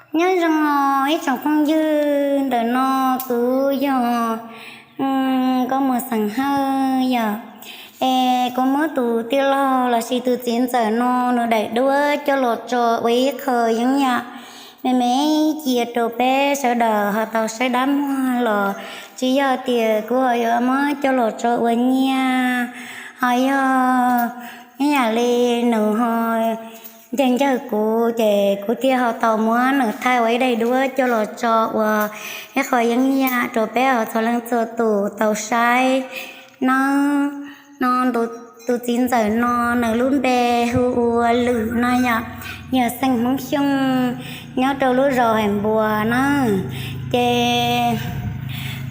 Nyob zoo ib tsoom phooj ywg, ntawm no kuv yog Nkauj Muas xeem Hawj yom. Es kuv muab tus tij laug lossis tus txiv ntxawm no nws daim duab coj los tso ua ib qho yeeb yam me me cia rau peb sawv daws ho tau saib dab muag los tsis yog tias kuv ho yuav muab coj los tso ua nyiaj, ho yog ib yam li nws ho ncawg ncawg kuv ces kuv thiaj ho tau muab nws thaij ua ib daim duab coj los tso ua ib qho yeeb yam rau peb ho txhua leej txhua tus tau saib nawb. No tus txiv ntxawm no nws lub npe hu ua Lwm no yom, yog xeem Hmoob Xyooj, nyob rau lub zos Hais Npuas na. Ces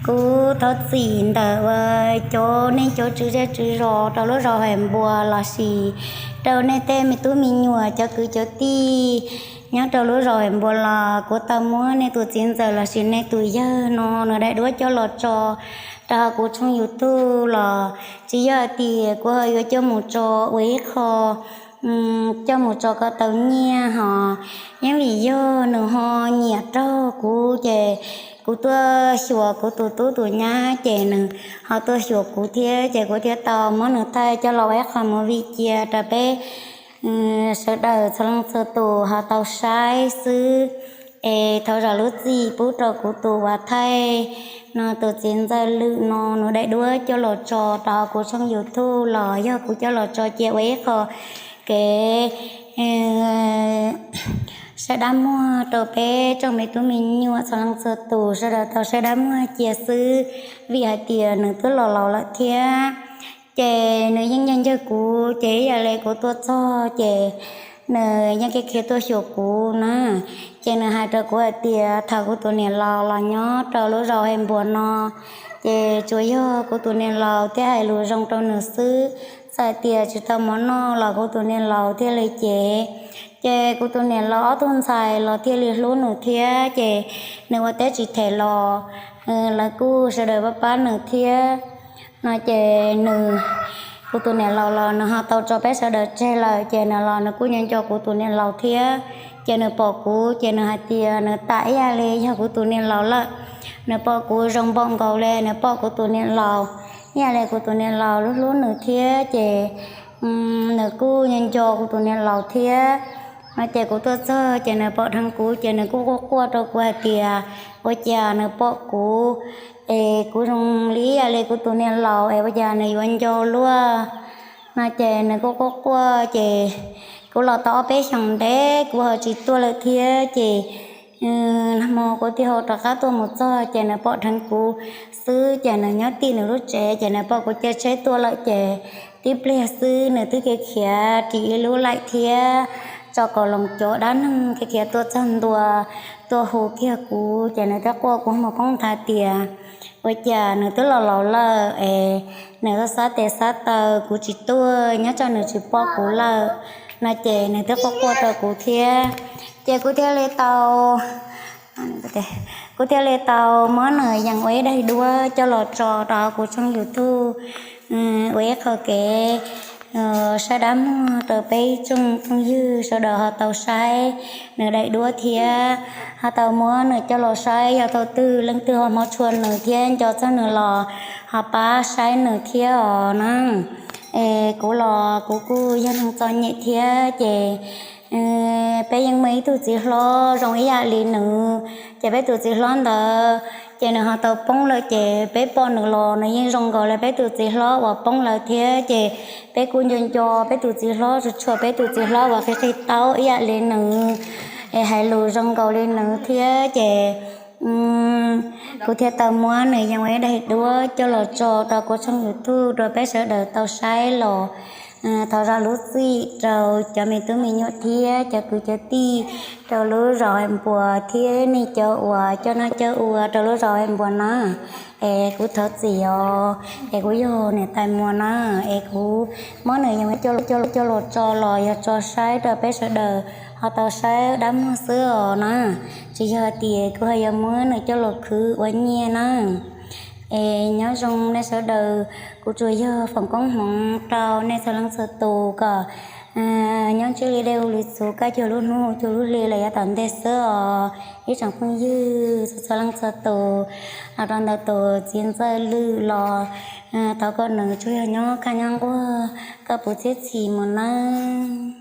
kuv thov txim ntawm uas cov nej cov tswv zej tswv zos rau lub zos Hais Npuas lossis rau nej tej me tub me nyuam cov kwv cov tij nyob rau lub zos Hais Npuas los kuv tau muab nej tus txiv ntxawm lossis nej tus yawg no nws daim duab coj los tso rau hauv kuv tshooj YouTube los tsis yog hais tias kuv ho yuav coj mus tso ua ib qho coj mus tso kom tau nyiaj hos. Yeej vim yog nws ho nyiam raug kuv ces kuv tuaj xyuas kuv tus tub tus nyab ces nws ho tuaj xyuas kuv thiab ces kuv thiaj tau muab nws thaij coj los ua ib qho movie cia rau peb sawv daws txhua leej txhua tus ho tau saib xwb. Es thov zam lub txim pub rau kuv tus uas thaij no tus txiv ntxawm Lwm no nws daim duab coj los tso rau hauv kuv tshooj YouTube los yog kuv coj los tso cia ua ib qho kev saib dab muag rau peb tsoom me tub me nyuam txhua leej txhua tus sawv daws tau saib dab muag cia xwb, vim hais tias nws twb los laus lawm thiab. Ces nws yeej ncawg ncawg kuv ces ib yam li kuv tuaj txog ces nws yeej khiav khiav tuaj xyuas kuv na. Ces nws hais rau kuv hais tias thaum kuv tus niam laus los nyob rau lub zos Hais Npuas no ces tsuas yog kuv tus niam laus thiaj hais lus zoo rau nws xwb, txawm tias tsis tau mov noj los kuv tus niam laus thiaj li cev. Ces kuv tus niam laus ob tug ntxhais los thiaj li hlub nws thiab ces nws ua teb tsis them los lawv kuj sawv daws pab pab nws thiab. No ces nws, kuv tus niam laus los nws ho tau tso peb sawv daws tseg lawm ces nws los nws kuj nco nco kuv tus niam laus thiab. Ces nws pom kuv ces nws hais tias nws tam ib yam li yog kuv tus niam laus lawm. Nws pom kuv zoo npaum nkaus li nws pom kuv tus niam laus, ib yam li kuv tus niam laus hlub hlub nws thiab ces nws kuj nco nco kuv tus niam laus thiab. No ces kuv tuaj txog ces nws pom dheev kuv ces nws kuj quaj quaj rau kuv hais tias ua cas nws pom kuv es kuv zoo li ib yam li kuv tus niam laus es ua cas nws yuav nco luaj. No ces nws kuj quaj quaj ces kuv los tau ob peb xyoos ntev kuv ho tsis tuaj lawm thiab ces nag hmo kuv thiaj ho rov qab tuaj mus txog ces nws pom dheev kuv xwb ces nws nyob tim nws lub tsev ces nws pom kuv caij tsheb tuaj lawm ces tib pliag xwb nws twb khiav khiav ris ib lub laim thiab tso kaus loos cov dab neeg khiav khiav tuaj txog ntua, tuaj hu kiag kuv ces nws thiaj quaj kuv mus poob nthav tias ua cas nws twb los laus lawm es nws xav tes xav taw kuv tsis tuaj nyob tsam nws tsis pom kuv lawm. No ces nws twb quaj quaj rau kuv thiab. Ces kuv thiaj li tau kuv thiaj li tau muab nws yees ua ib daim duab coj los tso rau kuv tshooj YouTube ua ib qho kev saib dab muag rau peb tsoom phooj ywg sawv daws ho tau saib nws daim duab thiab ho tau muab nws coj los saib yog thaum twg leej twg ho mob tshua nws thiab nco txog nws los ho pab saib nws thiab os na. Es kuv los kuv kuj yog neeg txom nyem thiab ces peb yeej muaj ib tug txiv hlob zoo ib yam li nws, ces peb tus txiv hlob ntawd ces nws ho tau poob lawm ces peb pom nws los nws yeej zoo nkaus li peb tus txiv hlob uas poob lawm thiab ces peb kuj nco nco peb tus txiv hlob tsuas tshuav peb tus txiv hlob uas qhib qhib taub ib yam li nws es hais lus zoo nkaus li nws thiab ces kuv thiaj tau muab nws yees ua ib daim duab coj los tso rau kuv tshooj YouTube rau peb sawv daws tau saib los thov zam lub txim rau cov me tub me nyuam thiab cov kwv cov tij rau lub zos Hais Npuas thiab nej cov uas coj noj coj ua rau lub zos Hais Npuas na. Es kuv thov txim os, es kuv yog niam tais Muas na, es kuv muab nws yees ua coj los tso los yog tso saib rau peb sawv daws ho tau saib dab muag xwb os na, tsis yog tias kuv ho yuav muab nws coj los khwv ua nyiaj na. Es nyob zoo nej sawv daws, kuv tsuas yog foom koob hmoov rau nej txhua leej txhua tus kom Nyob ntsib li dej hu lwm txuv, kab cuag lub hnub cuag lub hli los yav tom ntej xwb os ib tsoom phooj ywg txhua txhua leej txhua tus. Los rau ntawm tus txiv ntxawj Lwm los thov koj nws tsuas yog nyob kaj nyob nquag, koj puv txhiab txhim mus nawb.